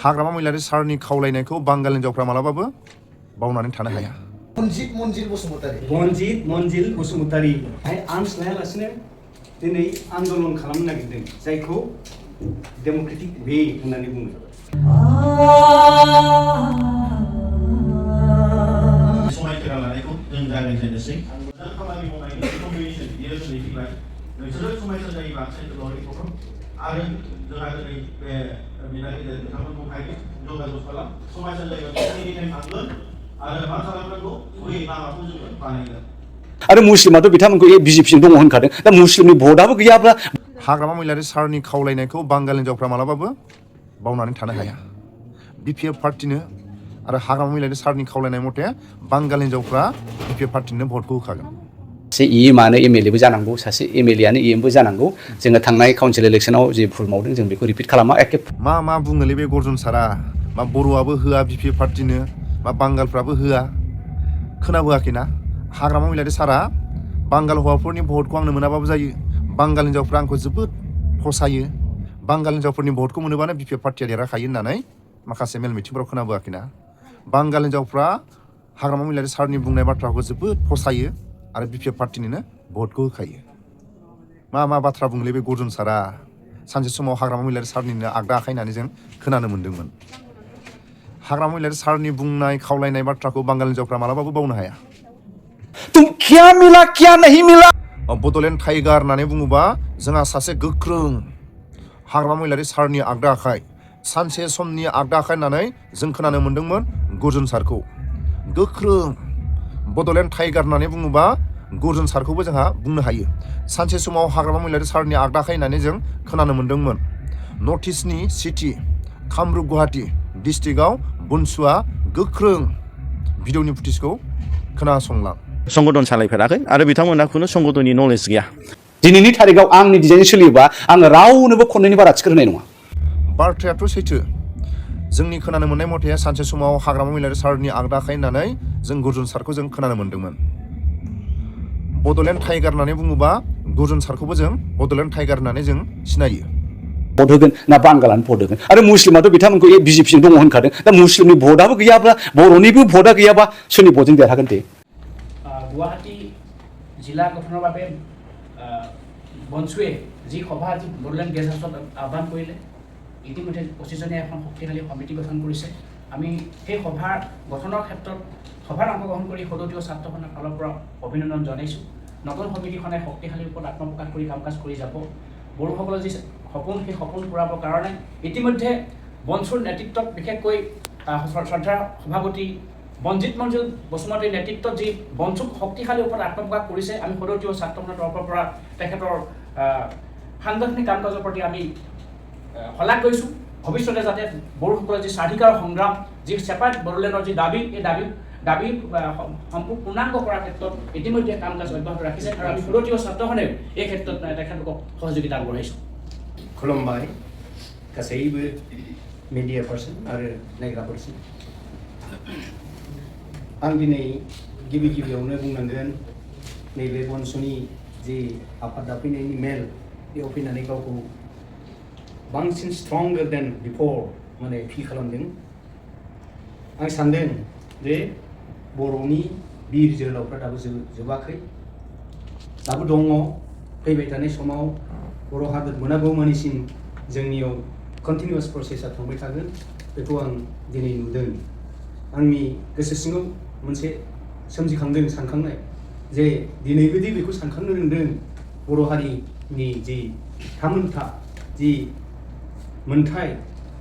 हाग्रामा महिलारि सारनि खावलायनायखौ बांगाल हिन्जावफ्रा मालाबाबो बावनानै थानो हाया। बनजित मन्जिल बसुमतारी आर्म्स लायालासिनो दिनै आन्दलन खालामनो नागिरदों जायखौ डेम'क्रेटिक वे होननानै बुङो। समायखिरा लानायखौ जों जागायजेननोसै। मोजां खामानि मावनायनि कम्बिनेसन बियो दिनै फैबाय। नोंसोरो समायसा जायोबा सायख'लारि गथ'फोर आरो जोंहा दिनै बे बिना गेजेर नोंथांमोनखौहाय जगाजग खालाम। समायसा जायोबा एनिटाइम थांगोन आरो मा खालामनांगौ बै लामाखौ जोङो बानायगोन। आरो मुस्लिमाथ' बिथांमोनखौ बिजेपिजों दङ होनखादों। दा मुस्लिमनि भटआबो गैयाब्ला हाग्रामा महिलारि सारनि खावलायनायखौ बांगाल हिन्जावफ्रा मालाबाबो बावनानै थानो हाया। बिपिएफ पार्टिनो आरो हाग्रामा महिलारि सारनि खावलायनाय मथे बांगाल हिन्जावफ्रा बिपिएफ पार्टिनो भटखौ होखागोन। सासे इएमआनो एमएलएबो जानांगौ, सासे एमएलएआनो इएमबो जानांगौ। जोङो थांनाय काउन्सिल इलेक्सनाव जे भुल मावदों जों बेखौ रिपिट खालामा। एखे मा बुङोलै बे गर्जन सारा? मा बर'आबो होआ बिपिएफ पार्टिनो, मा बांगालफ्राबो होआ? खोनाबोआखैना? हाग्रामा महिलारि सारा बांगाल हौवाफोरनि भटखौ आंनो मोनाबाबो जायो। बांगाल हिन्जावफ्रा आंखौ जोबोद फसायो। बांगाल हिन्जावफोरनि भटखौ मोनोबानो बिपिएफ पार्टिया देरहाखायो होननानै माखासे मेल मिथिंफोराव खोनाबोआखैना? बांगाल हिन्जावफ्रा हाग्रामा महिलारि सारनि बुंनाय बाथ्राखौ जोबोद फसायो आरो बिपिएफ पार्टिनिनो भटखौ होखायो। मा बाथ्रा बुंलै बे गर्जन सारा? सानसे समाव हाग्रामा महिलारि सारनिनो आगदा आखाइ होननानै जों खोनानो मोन्दोंमोन। हाग्रामा महिलारि सारनि बुंनाय खावलायनाय बाथ्राखौ बांगाल हिन्जावफ्रा मालाबाबो बावनो हाया। तुम क्या मिला क्या नहीं मिला। बड'लेण्ड टाइगार होननानै बुङोबा जोंहा सासे गोख्रों हाग्रामा महिलारि सारनि आगदा आखाइ, सानसे समनि आगदा आखाइ होननानै जों खोनानो मोन्दोंमोन गर्जन सारखौ। गोख्रों बड'लेण्ड टाइगार होननानै बुङोबा गर्जन सारखौबो जोंहा बुंनो हायो। सानसे समाव हाग्रामा महिलारि सारनि आगदा आखाइ होननानै जों खोनानो मोन्दोंमोन। नर्थ इस्टनि सिटि कामरुप गुवाहाटी डिस्ट्रिक्टआव बनसुआ गोख्रों भिडिअनि फुटेजखौ खोनासंलां। संगठन सालायफेराखै आरो बिथांमोनहा खुनु संगठननि नलेज गैया। दिनैनि थारिखआव आंनि डिजाइन सोलियोबा आङो रावनोबो खननैनि बारा टिकेट होनाय नङा। बाथ्रायाथ' सैथो। जोंनि खोनानो मोननाय मथे सानसे समाव हाग्रामा महिलारि सारनि आगदा आखाइ होननानै जों गर्जन सारखौ जों खोनानो मोन्दोंमोन। बड'लेण्ड टाइगार होननानै बुङोबा गर्जन सारखौबो जों बड'लेण्ड टाइगार होननानै जों सिनायो। भट होगोन ना बांगालानो भट होगोन। आरो मुस्लिमाथ' बिथांमोनखौ बिजेपिजों दङ होनखादों। दा मुस्लिमनि भटआबो गैयाब्ला, बर'निबो भटआ गैयाबा सोरनि भटजों देरहागोन दे? गुवाहाटी जिला गठনৰ বাবে বনচুৱে যি সভা আজি বড়োলেণ্ড গেষ্ট হাউচত আহ্বান কৰিলে, ইতিমধ্যে 25জনীয়া এখন শক্তিশালী সমিতি গঠন কৰিছে। আমি সেই সভাৰ গঠনৰ ক্ষেত্ৰত সভাত অংশগ্ৰহণ কৰি সদতীয় ছাত্ৰখনৰ ফালৰ পৰা অভিনন্দন জনাইছোঁ। নতুন সমিতিখনে শক্তিশালী ৰূপত আত্মপ্ৰকাশ কৰি কাম কাজ কৰি যাব। বড়োসকলৰ যি সপোন, সেই সপোন পূৰাবৰ কাৰণে ইতিমধ্যে বনচুৰ নেতৃত্বত বিশেষকৈ শ্ৰদ্ধাৰ সভাপতি বনজিত মঞ্জুল বসুমতাৰীৰ নেতৃত্বত যি বনচুক শক্তিশালী ওপৰত আত্মপ্ৰকাশ কৰিছে, আমি সদতীয় ছাত্ৰখনৰ তৰফৰ পৰা তেখেতৰ সাংগঠনিক কাম কাজৰ প্ৰতি আমি শলাগ লৈছোঁ। ভৱিষ্যতে যাতে বড়োসকলৰ যি স্বাধিকাৰ সংগ্ৰাম, যি ছেপাৰেট বড়োলেণ্ডৰ যি দাবী, এই দাবী পূৰ্ণাংগ কৰাৰ ক্ষেত্ৰত ইতিমধ্যে কাম কাজ অব্যাহত ৰাখিছে আৰু আমি সদতীয় ছাত্ৰখনেও এই ক্ষেত্ৰত তেখেতলোকক সহযোগিতা আগবঢ়াইছোঁ। खुलुमबाय गासैबो मिडिया पार्सन आरो नायग्रा पार्सन। आं दिनै गिबियावनो बुंनांगोन नैबे बनसुनि जि आफाद दाफैनायनि मेल, बेयाव फैनानै गावखौ बांसिन स्ट्रंगार देन बिफोर माने फिल खालामदों। आं सानदों जे बर'नि बिर जोहोलावफ्रा दाबो जोबाखै, दाबो दङ। फैबाय थानाय समाव बर' हादर मोनागौमानिसिम जोंनियाव कन्टिनिउवास प्रसेसा थांबाय थागोन, बेखौ आं दिनै नुदों। आंनि गोसो सिङाव मोनसे सोमजिखांदों सानखांनाय, जे दिनैबोदि बेखौ सानखांनो रोंदों बर' हारिनि जि थामोनथा, जि मोनथाय,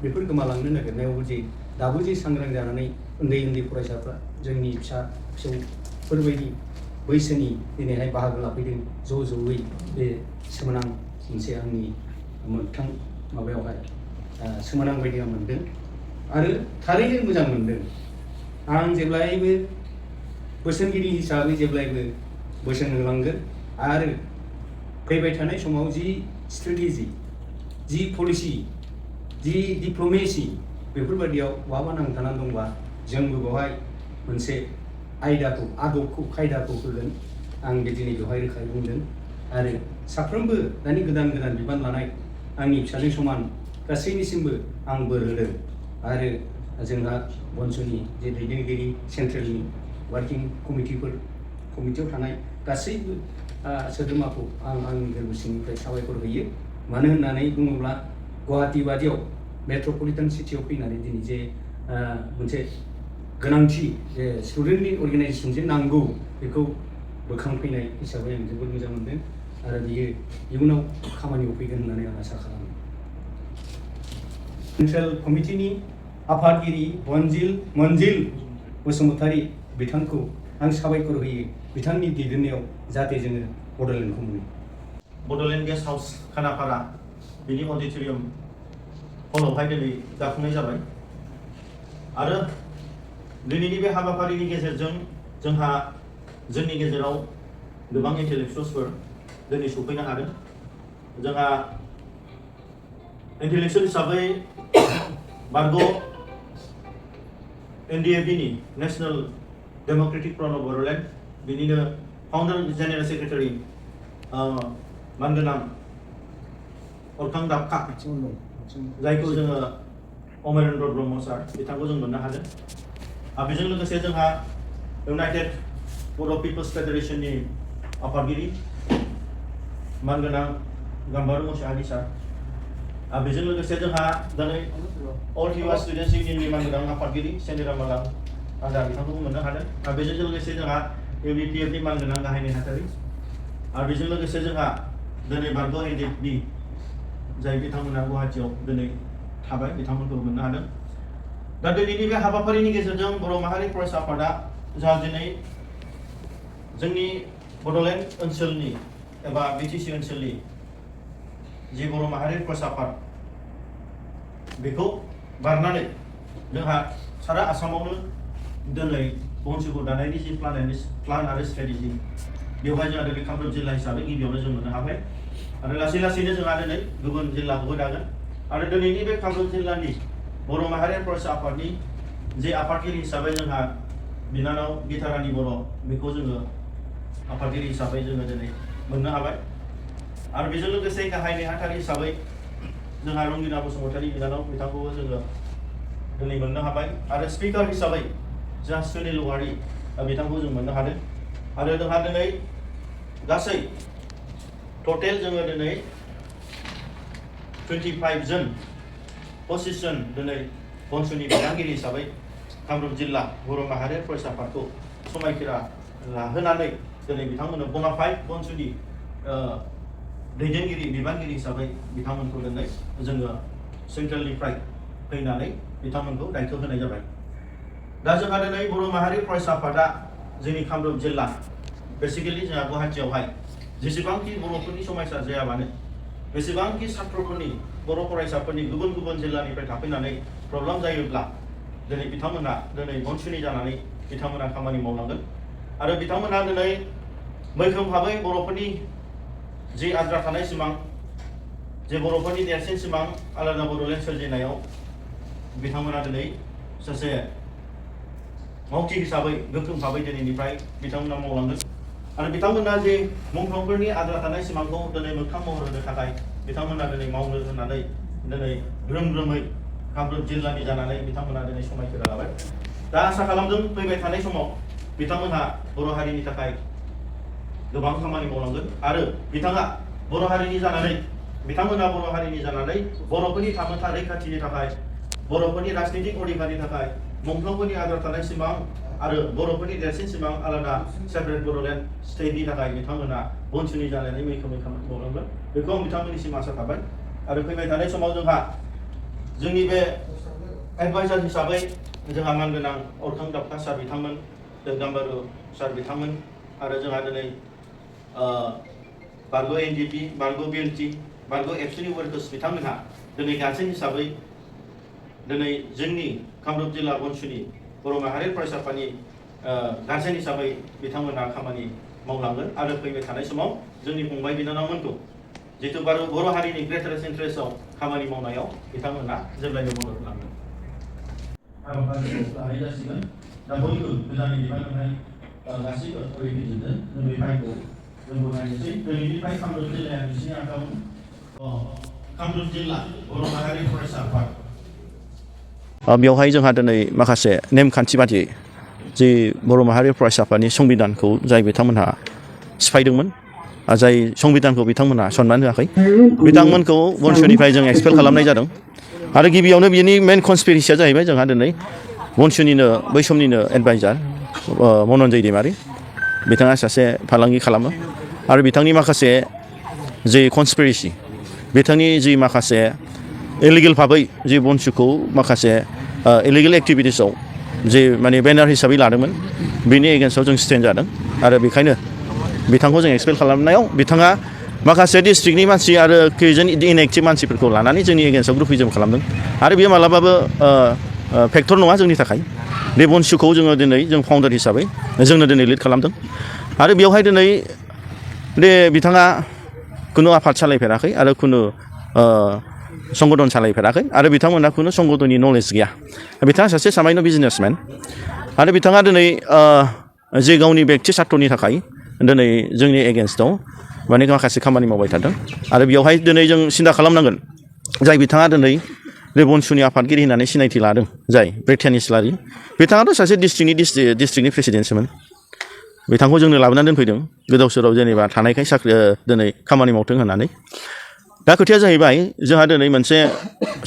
बेफोर गोमालांनो नागिरनायावबो जे दाबो जे सांग्रां जानानै उन्दै फरायसाफ्रा जोंनि फिसा फिसौफोरबायदि बैसोनि दिनैहाय बाहागो लाफैदों ज'यै। बे सोमोनां मोनसे आंनि मोगथां माबायावहाय सोमोनां बायदि आं मोनदों आरो थारैनो मोजां मोनदों। आं जेब्लायबो बोसोनगिरि हिसाबै जेब्लायबो बोसोन होलांगोन आरो फैबाय थानाय समाव जि स्ट्रेटेजि, जि पलिसि, जि डिप्ल'मेसि, बेफोरबायदियाव बहाबा नांथानानै दंबा जोंबो बेवहाय मोनसे आयदाखौ, आदबखौ, खायदाखौ होगोन। आं दिनै बेवहाय रोखायै बुंदों आरो साफ्रोमबो दानि गोदान बिबान लानाय आंनि फिसाजों समान गासैनिसिमबो आं बोर होदों आरो जोंहा बनस'नि जे दैदेनगिरि सेन्ट्रेलनि वार्किं कमिटियाव थानाय गासैबो सोद्रोमाखौ आं आंनि गोरबो सिंनिफ्राय साबायखर होयो। मानो होननानै बुङोब्ला गुवाहाटि बादियाव मेट्रपलिटन सिटियाव फैनानै दिनै जे मोनसे गोनांथि जे स्टुडेन्टनि अर्गेनाइजेसन जे नांगौ बेखौ बोखांफैनाय हिसाबै आं जोबोद मोजां मोनदों आरो बियो इयुनाव खामानियाव फैगोन होननानै आं आसा खालामो। सेन्ट्रेल कमिटिनि आफादगिरि मन्जिल बसुमतारी बिथांखौ आं साबायखर होयो बिथांनि दैदेननायाव जाहाथे जोङो बड'लेण्डखौ मोनो। बड'लेण्ड गेस्ट हाउस खानापारा बिनि अडिट'रियाम हलावहाय दिनै गाखोनाय जाबाय आरो दिनैनि बे हाबाफारिनि गेजेरजों जोंहा जोंनि गेजेराव गोबां इन्टेलेक्सुवेल्सफोर दिनै सफैनो हादों। जोंहा इन्टेलेक्सुवेल हिसाबै बारग' NDAB-नि national democratic front of Bodoland बिनिनो फाउन्डार जेनेरेल सेक्रेटारि मानगोनां अरखां दाबखा जायखौ जोङो अमरेन्द्र ब्रह्म सार बिथांखौ जों मोननो हादों। बेजों लोगोसे जोंहा इउनाइटेड बर' पिपल्स फेडारेशननि आफादगिरि मानगोनां गाम्बारु मुसाहारि सार। बेजों लोगोसे जोंहा दिनै अल टिवा स्टुडेन्टस इउनियननि मानगोनां आफादगिरि सेनिराम मालां आदा बिथांखौबो मोननो हादों। बेजों लोगोसे जोंहा UBPFनि मानगोनां गाहाय नेहाथारि आरो बेजों लोगोसे जोंहा दिनै बारग' NDAB जाय बिथांमोना गुवाहाटियाव दिनै थाबाय बिथांमोनखौ मोननो हादों। दा दिनैनि बे हाबाफारिनि गेजेरजों बर' माहारि फरायसा आफादा जोंहा दिनै जोंनि बड'लेण्ड ओनसोलनि एबा BTC ओनसोलनि जि बर' माहारि फरायसा आफाद बेखौ बारनानै जोंहा सारा आसामावनो दिनै बनस'खौ दानायनि जि प्लान आरो स्ट्रेटेजि बेवहाय जोंहा दिनै कामरुप जिल्ला हिसाबै गिबियावनो जों मोननो हाबाय आरो लासै लासैनो जोंहा दिनै गुबुन जिल्लाखौबो दागोन आरो दिनैनि बे कामरुप जिल्लानि बर' माहारियारि फरायसा आफादनि जे आफादगिरि हिसाबै जोंहा बिनानाव गितारानि बर' बेखौ जोङो आफादगिरि हिसाबै जोङो दिनै मोननो हाबाय आरो बेजों लोगोसे गाहाय नेहाथारि हिसाबै जोंहा रंगिना बसुमतारी बिनानाव बिथांखौबो जोङो दिनै मोननो हाबाय आरो स्पिकार हिसाबै जोंहा सुनिल औवारी बिथांखौ जों मोननो हादों आरो जोंहा दिनै गासै टटेल जोङो दिनै 25 जन 25 जन दिनै बनस'नि बिबानगिरि हिसाबै कामरुप जिल्ला बर' माहारियारि फरायसा आफादखौ समायखिरा लाहोनानै दिनै बिथांमोननो बनाफाइड बनस'नि दैदेनगिरि बिबानगिरि हिसाबै बिथांमोनखौ दिनै जोङो सेन्ट्रेलनिफ्राय फैनानै बिथांमोनखौ दायथ' होनाय जाबाय। दा जोंहा दिनै बर' माहारि फरायसा आफादा जोंनि कामरुप जिल्ला बेसिकेलि जोंहा गुवाहाटियावहाय जेसेबांखि बर'फोरनि समायसा जायाबानो बेसेबांखि छात्रफोरनि बर' फरायसाफोरनि गुबुन गुबुन जिल्लानिफ्राय थाफैनानै प्रब्लेम जायोब्ला दिनै बिथांमोना दिनै बनसुनि जानानै बिथांमोना खामानि मावलांगोन आरो बिथांमोना दिनै मैखोम भाबै बर'फोरनि जि आद्रा थानाय सिमां जे बर'फोरनि देरसिन सिमां आलादा बड'लेण्ड सोरजिनायाव बिथांमोना दिनै सासे मावथि हिसाबै गोख्रों भाबै दिनैनिफ्राय बिथांमोना मावलांगोन आरो बिथांमोना जे मुंख्लंफोरनि आद्रा थानाय सिमांखौ दिनै मोगथां महर होनो थाखाय बिथांमोना दिनै मावनो होननानै दिनै ग्रोम ग्रोमै कामरुप जिल्लानि जानानै बिथांमोना दिनै समायखिरा लाबाय। दा आसा खालामदों फैबाय थानाय समाव बिथांमोनहा बर' हारिनि थाखाय गोबां खामानि मावलांगोन आरो बिथाङा बर' हारिनि जानानै बिथांमोना बर' हारिनि जानानै बर'फोरनि थामोनथा रैखाथिनि थाखाय बर'फोरनि राजनितिक अधिकारनि थाखाय मुंख्लंफोरनि आद्रा थानाय सिमां आरो बर'फोरनि देरसिन सिमां आलादा सेपारेट बड'लेण्ड स्टेटनि थाखाय बिथांमोना बनसुनि जानानै मैखोमै खामानि मावलांगोन बेखौ आं बिथांमोननिसिम आसा थाबाय आरो फैबाय थानाय समाव जोंहा जोंनि बे एडभाइजार हिसाबै जोंहा मानगोनां अरखां दाबखा सार बिथांमोन गाम्बारु सार बिथांमोन आरो जोंहा दिनै बारग' NDP बारग' BLT बारग' एबसुनि वर्कार्स बिथांमोनहा दिनै गार्जेन हिसाबै दिनै जोंनि कामरुप जिल्ला बनसुनि बर' माहारि फरायसा आफादनि गार्जेन हिसाबै बिथांमोनहा खामानि मावलांगोन आरो फैबाय थानाय समाव जोंनि फंबाय बिनानावमोनखौ जितु बर' हारिनि ग्रेटारेस्ट इन्टारेस्टआव खामानि मावनायाव बिथांमोनहा जेब्लायबो मदद होलांगोन। हाबाफारिखौ लानाय जासिगोन दा बयबो गोदानै बिबान मोननाय गासैबो ओरैनो जों बे फाइलखौ जोंबो नायनोसै दिनैनिफ्राय कामरुप जिल्लाया बिसिनि आखायाव कामरुप जिल्ला बर' माहारि फरायसा आफाद बेवहाय जोंहा दिनै माखासे नेमखान्थि बादियै जि बर' माहारि फरायसा आफादनि संबिधानखौ जाय बिथांमोनहा सिफायदोंमोन जाय संबिधानखौ बिथांमोनहा सनमान होआखै बिथांमोनखौ बनसुनिफ्राय जों एक्सपेल खालामनाय जादों आरो गिबियावनो बिनि मेन कनस्पिरेसिया जाहैबाय जोंहा दिनै बनसुनिनो बै समनिनो एडभाइजार मनन्जय दैमारि बिथाङा सासे फालांगि खालामो आरो बिथांनि माखासे जि कनस्पिरेसि बिथांनि जि माखासे इलिगेल भाबै जि बनसुखौ माखासे इलिगेल एक्टिभिटिसाव जे माने बेनार हिसाबै लादोंमोन बेनि एगेन्स्टआव जों स्टेन्ड जादों आरो बेखायनो बिथांखौ जों एक्सपेल खालामनायाव बिथाङा माखासे डिस्ट्रिक्टनि मानसि आरो खैजोन इनएक्टिभ मानसिफोरखौ लानानै जोंनि एगेन्स्टआव ग्रुपिजम खालामदों आरो बेयो मालाबाबो फेक्टर नङा जोंनि थाखाय बे बनसुखौ जोङो दिनै जों फाउन्डार हिसाबै जोंनो दिनै लिड खालामदों आरो बेवहाय दिनै बे बिथाङा खुनु आफाद सालायफेराखै आरो खुनु संगठन सालायफेराखै आरो बिथांमोनहा खुनु संगठननि नलेज गैया बिथाङा सासे सामान्य बिजनेसमेन आरो बिथाङा दिनै जे गावनि बेक्ति सार्थनि थाखाय दिनै जोंनि एगेन्स्टआव माने माखासे खामानि मावबाय थादों आरो बेवहाय दिनै जों सिन्था खालामनांगोन जाय बिथाङा दिनै बे बनसुनि आफादगिरि होननानै सिनायथि लादों जाय ब्रिटेन इस्लारि बिथाङाथ' सासे डिस्ट्रिक्टनि प्रेसिडेन्टसोमोन बिथांखौ जोंनो लाबोनानै दोनफैदों गोदाव सोराव जेनेबा थानायखाय साख्रि दिनै खामानि मावथों होननानै दा खोथाया जाहैबाय जोंहा दिनै मोनसे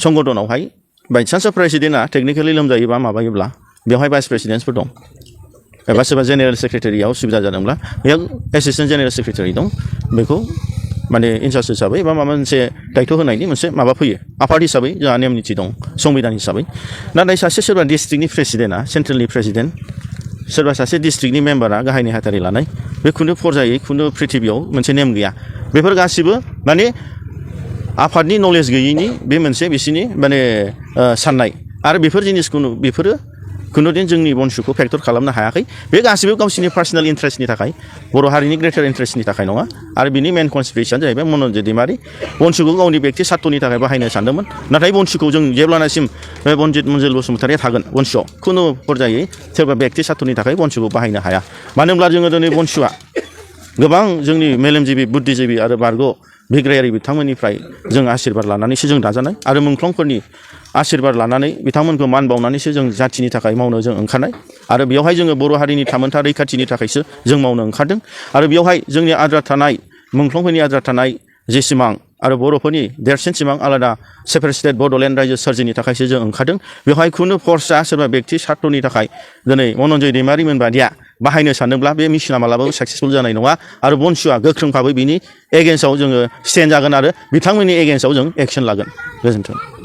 संगठनावहाय बायचान्सआव प्रेसिडेन्टआ टेकनिकेलि लोमजायोबा माबायोब्ला बेवहाय भाइस प्रेसिडेन्टसफोर दं एबा सोरबा जेनेरेल सेक्रेटारियाव सुबिदा जादोंब्ला बेयाव एसिस्टेन्ट जेनेरेल सेक्रेटारि दं बेखौ माने इनचार्ज हिसाबै बा माबा मोनसे दायथ' होनायनि मोनसे माबा फैयो आफाद हिसाबै जोंहा नेम निथि दं संबिधान हिसाबै नाथाय सासे सोरबा डिस्ट्रिक्टनि प्रेसिडेन्टआ सेन्ट्रेलनि प्रेसिडेन्ट सोरबा सासे डिस्ट्रिक्टनि मेम्बारा गाहाय नेहाथारि लानाय बे खुनु फरजायै खुनु प्रिथिबियाव मोनसे नेम गैया बेफोर गासिबो माने आफादनि नलेज गैयैनि बे मोनसे बिसिनि माने साननाय आरो बेफोर जिनिसखौ बेफोरो खुनुदिन जोंनि बनसुखौ फेक्टर खालामनो हायाखै बे गासिबो गावसिनि पार्सनेल इन्ट्रेस्टनि थाखाय बर' हारिनि ग्रेटार इन्ट्रेस्टनि थाखाय नङा आरो बिनि मेन कनस्पिरेसियानो जाहैबाय मनन्जय दैमारि बनसुखौ गावनि बेक्ति सार्थनि थाखाय बाहायनो सानदोंमोन नाथाय बनसुखौ जों जेब्लानासिम बे बनजित मन्जिल बसुमतारिया थागोन बनसुआव खुनु फरजायै सोरबा बेक्ति सार्थनि थाखाय बनसुखौ बाहायनो हाया मानो होनब्ला जोङो दिनै बनसुआ गोबां जोंनि मेलेमजिबि बुद्धिजिबि आरो बारग' बिग्रायारि बिथांमोननिफ्राय जों आशीर्बाद लानानैसो जों दाजानाय आरो मुंख्लंफोरनि आशीर्बाद लानानै बिथांमोनखौ मान बावनानैसो जों जाथिनि थाखाय मावनो जों ओंखारनाय आरो बेवहाय जोङो बर' हारिनि थामोनथा रैखाथिनि थाखायसो जों मावनो ओंखारदों आरो बेवहाय जोंनि आद्रा थानाय मुंख्लंफोरनि आद्रा थानाय जे सिमां आरो बर'फोरनि देरसिन सिमां आलादा सेपारेट स्टेट बड'लेण्ड रायजो सोरजिनि थाखायसो जों ओंखारदों बेवहाय खुनु फर्सआ सोरबा बेक्ति सार्थनि थाखाय दिनै मनन्जय दैमारिमोन बादिया बाहायनो सानदोंब्ला बे मिशना मालाबाबो साक्सेसफुल जानाय नङा आरो बनसुआ गोख्रों भाबै बिनि एगेन्स्टआव जोङो स्टेन्ड जागोन आरो बिथांमोननि एगेन्स्टआव जों एक्सन लागोन गोजोन्थों